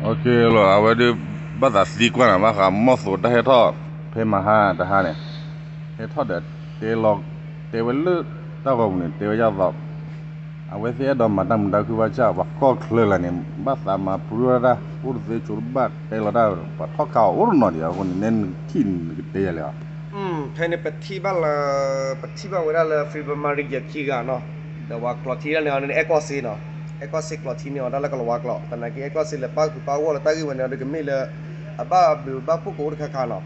လီၤ အဝဲဒၣ် ဘၣ်သးသံကွၢ်နၤ ဘၣ်ဃးမီၢ်သိးတၢ်ဟဲထီၣ် ဖဲမဟါတဟါန့ၣ် ဟဲထီၣ်ဒီးတဲလီၤ တဲဝဲလၢတၢ်ဂီၤပူၤန့ၣ် တဲဝဲဒ်သိး အဝဲသ့ၣ်အဲၣ်ဒိးမၤတၢ်မုာ်တၢ်ခုၣ်ဘၣ်ဆၣ် ပှၤကီၢ်ချၢလၢန့ၣ် ဘၣ်သးမၤပရူၢ်ဝဲဒၣ် အိၣ်တသ့ဆိတဘၣ်တဲလီၤတၢ် ပှၤထီၣ်ခးအီၤအိၣ်တနီၤဒံး အဃိန့ၣ် နဲနကထံၣ်နကတဲယၤလဲၣ်. ဖဲန့ၣ်ပထံၣ်ဘၣ်လၢ ပထံၣ်ဘၣ်ဝဲဒၣ်လၢ February ခံဂၤနီၤ, ဒီးပှၤကျိးထံတၢ်န့ၣ် အဲၣ်ကီၢ်စ့နီၤ, အဲၣ်ကီၢ်စ့ကျိးထံန့ၣ်အီၤ တၢ်လၢကလၤဝါကျိာ် သနာ်က့ အဲၣ်ကီၢ်စ့လဲၤပၣ်ဃုာ်ပၣ်ဂီၢ်လၢတၢ်ဂ့ၢ်ဝဲန့ၣ်ဒီး ကမ့ၢ်လၢ အဘၣ်ဘျုးဘၣ်ဖှိၣ်ကအိၣ်တခါခါနီၤ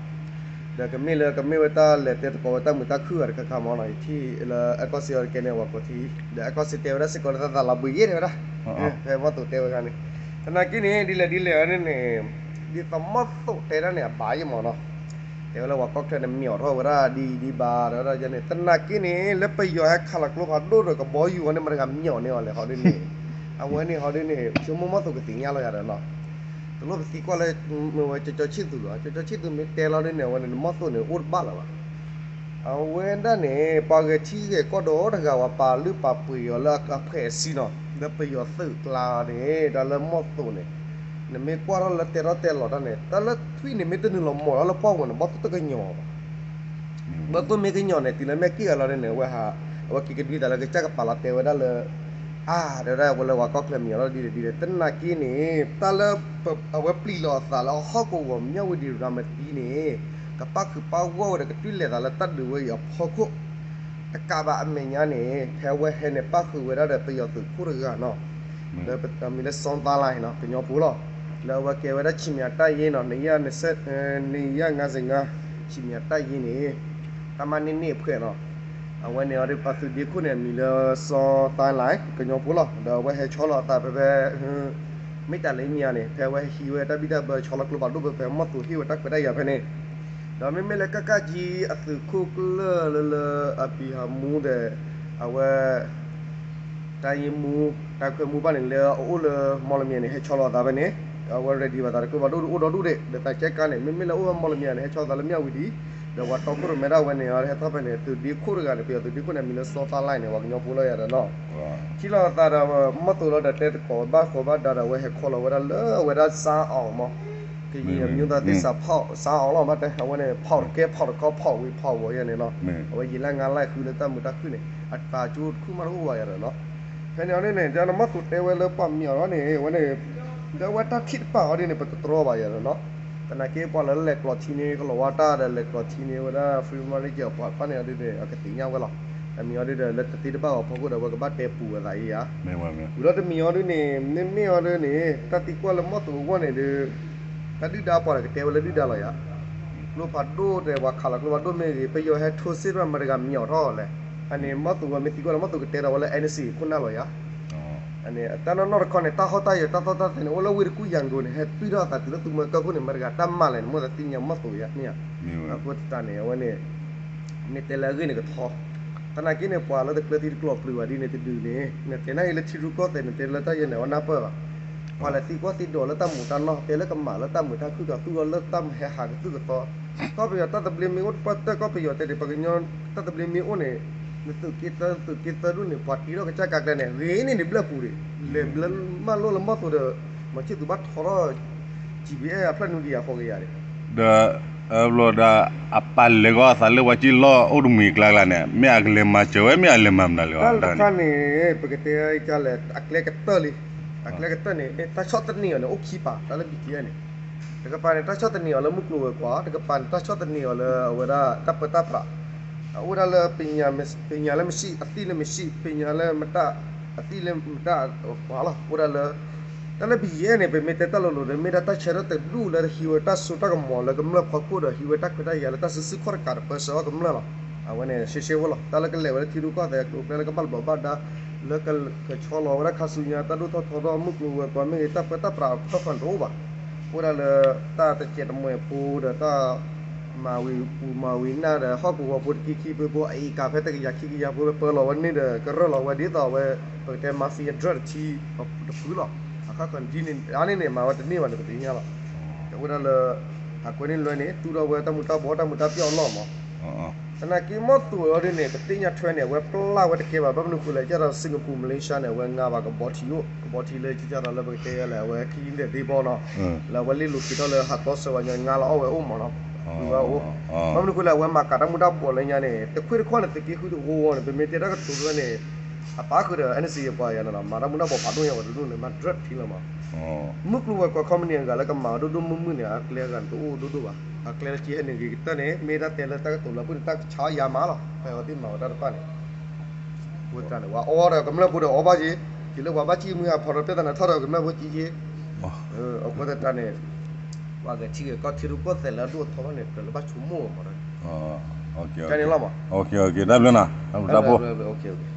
ဒီးကမ့ၢ်လၢကမ့ၢ်ဝဲတၢ်လဲၤတဲသကိးဝဲတၢ်မုာ်တၢ်ခုၣ်အတခါခါမးနီၤ, ယထံၣ်လၢအဲၣ်ကီၢ်စ့အီၤတကဲန့ၣ် ပှၤကျိးထံ, ဒီးအဲၣ်ကီၢ်စ့တဲဝဲဒၣ်စ့ၢ်ကီးလၢတၢ်သးလီၤဘှံးယဲၢ်တဲဝဲဒၣ်, ဖဲမီၢ်သိးတဲဝဲခါန့ၣ်, သနာ်က့န့ၣ် ဒ်လဲၣ်ဒ်လဲၣ်န့ၣ်န့ၣ်, ဒ်သိးမီၢ်သိးတဲဒၣ်န့ၣ် အဘၣ်ယဲၢ်မးနီၤ, တဲဝဲလၢပှၤကီၢ်ချၢန့ၣ် မ့ၢ်အီၤထီၣ်ဝဲဒၣ်ဒ်အံၤဒ်ဘၣ် တဲဝဲဒၣ်န့ၣ်, သနာ်က့န့ၣ် လၢပယီၤဟဲခးလီၤကျိဖးဒိၣ်ဒီးကဘီယူၤအီၤန့ၣ် မတၤတဂၤမ့ၢ်အီၤန့ၢ်အီၤလဲၣ် ဟီဒ်န့ၣ်, အဝဲန့ၣ်ဟီဒ်န့ၣ် ဆိကမိၣ်မီၢ်သိးကသ့ၣ်ညါလီၤယၤဒီးနီၤ တလိၣ်ပသံကွၢ်လၢ မ့ၢ်ဝဲကၠီကၠီဆံၣ်သူးလီၤ, ကၠီကၠီဆံၣ်သူးမ့ၢ်တဲလီၤဒ်န့ၣ် အဝဲန့ၣ် မီၢ်သိးန့ၣ် အိၣ်တဘၣ်လၢၤဘၣ်. အဝဲဒၣ်န့ၣ် ပှၤဂဲၤထံဂဲၤကီၢ်ဒီတဂၤ ပှၤပာ်လုၢ်ပာ်ပှ့ၤအီၤလၢအဖှဲးအဆံနီၤ, လၢပယီၤသုးကျါန့ၣ် တၢ်လၢမီၢ်သိးန့ၣ်, နမ့ၢ်ကွၢ်ထီၣ်လၢတဲထီၣ်တဲလီၤတၢ်န့ၣ် တၢ်လၢထွံၣ်န့ၣ် မ့ၢ်တနုာ်လီၤမီၢ်ထီၣ်လၢပှၢ်ဝဲန့ၣ် ဘီၣ်သိၣ်တကညီၤဘၣ် ဘၣ်သိၣ်မ့ၢ်ကညီၤန့ၣ် တုၤလၢမ့ၢ်က့ၢ်အလီၤန့ၣ် အဝဲဟး, အဝဲက့ၤကဒွံသးလၢကစၢ်ကပာ်လီၤတဲဝဲဒၣ်လၢ, အါ, တဲဝဲဒၣ်ဝဲလၢပှၤကီၢ်ချၢမ့ၢ်အီၤလီၤဒ်လဲၣ်ဒ်လဲၣ် သနာ်က့န့ၣ် တၢ်လၢ, အဝဲပျံၤလီၤအသးလၢအဟီၣ်ကဝီၤမၠၣ်ဝတံၤရၤမတံန့ၣ်, ကပၣ်ဃုာ်ပၣ်ဂီၢ်ဝဲဒီးကတုၤလဲၤသးလၢတၢ်ဒုးဝဲအံၤအဖီခိၣ်, တကးဘၣ်အမဲာ်ညါန့ၣ် ဖဲအဝဲဟဲန့ၣ် ပၣ်ဃုာ်ဝဲဒၣ်ဒီးပယီၤသုးခိၣ်တဂၤနီၤ လၢအမံၤလၢစီသါလါနီၤ ကညီဖိလီၤ, လၢအဝဲကဲဝဲဒၣ် ခြေမုၢ်တၢ်ယ့နီၤ နံၣ်ယဲၢ်နစဲ, နံၣ်ယဲၢ်ငါးဆယ်ငါး, ခြေမုၢ်တၢ်ယ့န့ၣ်, တၢ်မၤန့ၢ်န့ၢ်အဖှဲးနီၤ, အဝဲန့ၣ်အီၤဒီးပှၤသုးဒ့ခိၣ်န့ၣ် အမံၤလၢစီသါလါ, ကညီဖိလီၤ, ဒီးအဝဲဟဲဆီလီၤအသးဖဲဖဲ, မ့ၢ်တၢ်လၢမံၤဧါန့ၣ် ဖဲအဝဲဟဲဟံးဝဲတၢ်ဘံၣ်တၢ်ဘၢဆီလီၤကျိဖးဒိၣ်ဖဲဖဲမီၢ်သိးဟ့ၣ်ဝဲတၢ်ခွဲးတၢ်ယာ်ဖဲန့ၣ်, ဒီးမ့မ့ၢ်လၢကကၣ်ကၠံအသုးခိၣ်ကျၢၢ်လၢလၢအပံၤဟးမူဒီး, အဝဲ တိုင်းရင်းမှူး, တိုင်းခွဲမှူးဘၣ်န့ၣ် လၢအအိၣ်လၢမီၣ်လမံၤန့ၣ် ဟဲဆီလီၤအသးဖဲန့ၣ်, အဝဲ ready ဘၣ်သးတကျိဖးဒိၣ်အိၣ်ဒီဒူၣ်ဒံး, ဒီးသးကဲကါန့ၣ် မ့မ့ၢ်လၢအိၣ်ဖဲမီၣ်လမံၤန့ၣ် ဟဲဆီသးလၢမၠၣ်ဝတံၤ, ဒီးပှၤတီခိၣ်ရိၣ်မဲဒၣ်ဝဲန့ၣ် ဟဲထီၣ်ဖဲန့ၣ် သုးဒ့ခိၣ်တဂၤန့ၣ် ပယီၤသုးဒ့ခိၣ်န့ၣ် အမံၤလၢစီသါလါန့ၣ် ပှၤကညီဖိလီၤယၤဒီးနီၤ, ထံၣ်လီၤအသးဒီး မီၣ်သိးလီၤဒီးတဲသကိးဘၣ်ဃးဘၣ်ဒါဒီး အဝဲဟဲခီလီၤဝဲဒၣ်လၢအဝဲဒၣ်စါအီၤမး ကရင်အမျိုးသားသစ္စာဖောက် စါအီၤလီၤ ဘၣ်တဲ အဝဲန့ၣ် ဖီၣ်တကဲ ဖီၣ်တခီ ဖီၣ်ဝံၤ ဖီၣ်ဝီၤယဲန့ၣ်လီၤ, အဝဲယံာ်လၢငါးလါဃုလၢတၢ်မုာ်တၢ်ခုၣ်န့ၣ် အတၢ်ကၠိတခုမးတအိၣ်ဘၣ်ယၤဒီးနီၤ, ဖဲန့ၣ်အီၤဒ်န့ၣ် ဒ်နမီၢ်သိးတဲဝဲလၢပှၤမံၤအီၤလီၤန့ၣ် အဝဲန့ၣ် ဒီးအဝဲတၢ်ထံၣ်တဖၣ်အီၤဒ်န့ၣ် ပတတြီဘၣ်ယၤဒီးနီၤ, သနာ်က့ပှၤလၢလဲၤကျိးထံန့ၣ် ကလီၤဝါတၢ်ဒီး လဲၤကျိးထံန့ၣ် ဝဲဒၣ် Free Market အပှၤတဖၣ်န့ၣ်အီၤဒ်န့ၣ် အကသ့ၣ်ညါဝဲလီၤ, တမံၤအီၤဒ်ဒီး လၢတသ့တဘၣ်အီၤဖီခိၣ်ဒီး အဝဲကဘၣ်တဲပူၤအသးအံၤဧါ မ့ၢ်ဝဲမ့ၢ်, ဝံၤလီၤတမံၤအီၤဒ်န့ၣ် မ့မ့ၢ်အီၤဒ်န့ၣ် တၢ်သံကွၢ်လၢမီၢ်သိးအဂီၢ်န့ၣ်ဒီး တၢ်ဒုၣ်ဒါပှၤဒီးကတဲဝဲလၢဒုၣ်ဒါလီၤယၤ, ကျိဖးဒိၣ်တဲပှၤခးလီၤကျိဖးဒိၣ်မ့ၢ်ဂ့ၤ ပယီၤဟဲထိစ့ၣ်တဖၣ်မတၤတဂၤမံၤအီၤထီၣ်လဲၣ်, အန့ၣ် မီၢ်သိးဝဲမ့ၢ်သံကွၢ်လၢမီၢ်သိးကတဲဒီးဝဲလၢ NCA ခိၣ်နၢ်လီၤယၤ, အန့ၣ် တၢ်နီၢ်နီၢ်တခီန့ၣ် တၢ်ဟီၣ်တၢ်ယၢၤတၢ်သီၣ်တၢ်သဲန့ၣ် အိၣ်လၢဝ့ၢ်တကူၣ်ယၤကိၤန့ၣ် ဟဲတွံၢ်ထီၣ်အသးတုၤလၢသုးမၢကၢၢ်ခိၣ်န့ၣ် မတၤတဂၤတၢ်မၤလဲၣ်န့ၣ် မိၢ်သးသ့ၣ်ညါမီၢ်သိးယၤမ့ၢ်ဧါ, အဃိသတးန့ၣ် အဝဲန့ၣ် မ့ၢ်တဲလၢအဂ့ၢ်န့ၣ်ကထီ, သနာ်က့န့ၣ် ပှၤလၢတကျၢၤသံတကျိးပျုၤဘၣ်ဒ်န့ၣ်တဒုန့ၣ် နတဲနၢ်ဟ့လၢထံရူၢ်ကီၢ်သဲး နတဲလၢတၢ်ယဲၢ်န့ၣ် အဝဲနၢ်ပၢၢ်ဘၣ်, ပှၤလဲၤသံကွၢ်သံဒိးလၢတၢ်မူးတၢ်နီၢ် တဲလၢကမၤလၢတၢ်မုာ်တၢ်ခုၣ်ကသူၣ်လီၤလၢတၢ်ဟဲဟးကသုၣ်ကသီ, ကီၢ်ပယီၤတၢ်သဘျ့မ့ၢ်အိၣ်တပၣ်တၢၢ် ကီၢ်ပယီၤတဲန့ၣ် ပှၤကညီတၢ်သဘျ့မ့ၢ်အိၣ်န့ၣ် နသုးက့သၢ နသုးက့သၢဒူၣ်န့ၣ် ပှၤတ့ထီၣ်ကစၢ်ကါကျဲန့ၣ် ဂ့ၤန့ၢ်ဒံးဘျၢၣ်ပူၤဒံး, လဲၤဘျၢမၢလိၣ်လၢမီၢ်သိးဒီး မၤဆ့ၣ်သူးဘၣ်ထီထီၣ် GPS အဖျၢၣ်နူကယၤဃိးကယၤန့ၣ်, ဒီး ဘျီဒီး အပာ်လဲၤဂီၢ်အသးလၢပှၤက့လီၢ်အိၣ်တမှံၤအကျါကျါန့ၣ် မ့ၢ်အကလဲၤမၤစၢၤဝဲ မ့ၢ်အလဲၤမၤမနုၤလဲၣ် တၢ်တခါန့ၣ် ပကတဲကလဲၣ် အကျဲကတၢၢ်လံ, အကျဲကတၢၢ်န့ၣ် တၢ်ဆီၣ်သနံးအီၤန့ၣ် အိၣ်ခံပၤ တၢ်လၢ BGF န့ၣ်, တကပၤန့ၣ် တၢ်ဆီၣ်သနံးအီၤလၢမုၢ်ကျိၤဝဲၤကွာ်, တကပၤန့ၣ် တၢ်ဆီၣ်သနံးအီၤလၢအဝဲဒၣ်တၢ်ပၢတၢ်ပြး, အအိၣ်ဒၣ်လၢ ပညာလၢမရှိ အသိလၢမရှိ ပညာလၢမတၤ အသိလၢမတၤ ပှၤလီၤ အိၣ်ဒၣ်လၢ တၢ်လၢ BGF န့ၣ် ပမ့ၢ်တဲတၢ်လိၤလိၤဒီး မ့ၢ်ဒၣ်တၢ်ဆၢထၢၣ်တဒူၣ်လၢဟံးဝဲတၢ်စိတၢ်ကမီၤလၢကမျၢၢ်ဖီခိၣ်ဒီး ဟံးဝဲတၢ်ခွဲးတၢ်ယာ်လၢတၢ်စုဆူၣ်ခီၣ်တကးဒီး ပၢဆှၢအီၣ်ကမျၢၢ်လီၤ. အဝဲန့ၣ် ရှဲရှဲဖိလီၤ. တၢ်လၢကလဲၤဝဲလၢထံရူၢ်ကီၢ်သဲးအကျိၤအကျဲလၢကဘၣ်လၢဘၣ်ဘၣ်ဒါ လၢကဆီလီၤဝဲဒၣ်ခါဆူညါ တၢ်ဒိၣ်ထီၣ်ထီထီၣ်မုၢ်ကျိၤဝဲၤကွာ်မ့ၢ်ဂ့ၤ တၢ်ပၢတၢ်ပြးအီၤခီၣ်ဖးဒိၣ်ဘၣ်. အိၣ်ဒၣ်လၢ တၢ်တစဲးတမှဲၤဖိဒီးတၢ် မၤဝံၤပူၤမၤဝံၤနၢ်ဒီး ဟီၣ်ကဝီၤဖိတက့ခံဖုဖိ အအံၤကးဖဲတကယၤခံကယၤဖိ ပၢလီၤဝဲန့ၣ်ဒီး ကရၢၢ်လီၤဝဲဒ်သိးဝဲ ပကတဲ mafia drug တထံတဖုလီၤ. အခါခီဒ်န့ၣ် အါန့ၢ်န့ၣ် မၤဝဲတန့ၢ်ဘၣ်န့ၣ် ပသ့ၣ်ညါလီၤ. အိၣ်ဒၣ်လၢ ဟးကွဲန့ၣ်လွဲန့ၣ် သူၣ်ထီၣ်ဝဲတၢ်မူၤတၢ်ဘှီး တၢ်မူၤတၢ်ပျီၣ်အလီၢ်မး. သနာ်က့မီၢ်သူအီၤဒ်န့ၣ် ပသ့ၣ်ညါထွဲန့ၣ် အဝဲပျၢ်ဝဲတကဲဘၣ် ဘၣ်မနုၤဃိလဲၣ် ကဒီး Singapore Malaysia န့ၣ် အဝဲငါဘၣ်ကဘီထံအိၣ် ကဘီထံလၢကဒီးလၢပကတဲလၢအဝဲခံဒဲးသ့ဘီနီၤ လၢအဝဲလ့လိာ်က့ၤထီၣ်လၢဟးသီဆၢဝဲညါ ငါလီၤအီၣ်ဝဲအိၣ်မးနီၤ ဝဲအိၣ် ဘၣ်မနုၤဃိလဲၣ် အဝဲမၤကးတၢ်မူၤတၢ်ဘှီးလၢညါန့ၣ် တခွ့ၣ်တခီၣ်န့ၣ် သုးက့ဃုတအိၣ်ဝဲန့ၣ် ပမ့ၢ်တဲတၢ်ကတိၤဖဲန့ၣ် အပၣ်ဃုာ်ဒီး NCA ပှၤယၤန့ၣ်လီၤ မၤတၢ်မူၤတၢ်ဘှီးဖးဒိၣ်ညါဝဲတဒူၣ်န့ၣ် မၤဒြဲးထံလီၤမး မုၢ်ကျိၤဝဲၤကွာ် company အဂၤလၢကမၤအီၤဒိၣ်ဒိၣ်မုၢ်မုၢ်န့ၣ် အကျဲအဂၤန့ၣ် တအိၣ်ဒိၣ်ဒိၣ်ဘၣ် အကျဲလၢကဟဲန့ၣ်ဂ့ၤကတၢၢ်န့ၣ် မ့ၢ်တၢ်တဲလၢတၢ်ကတိၤလၢအပူၤန့ၣ် တၢ်ကဆါအီၤယၤမးလီၤ ဖဲအဝဲသ့ၣ်မၤဝဲတၢ်တဖၣ်န့ၣ် အဃိသတးန့ၣ် ပှၤအီၣ်ဒီးကမျၢၢ်ဖိဒီးအီၣ်ဘၣ်က့ၤ က့ၤလၢပှၤဘၣ်စံၣ်မုၢ်ဟးဖီဒီး ပြဿနာထီၣ်ဒီးကမျၢၢ်ဖိက့ၤက့ၤ အဃိသတးန့ၣ် ပှၤဂဲၤထံဂဲၤကီၢ်ထံရူၢ်ကီၢ်သဲးလၢအဒိၣ်အထီဘၣ်န့ၣ် ကြၢးလၢဘၣ်ဆိကမိၣ်မး တၢ်န့ၣ်လီၤမး တၢ်ဘျုးနၤ တၢ်ဘျုးတၢ်ဖှိၣ်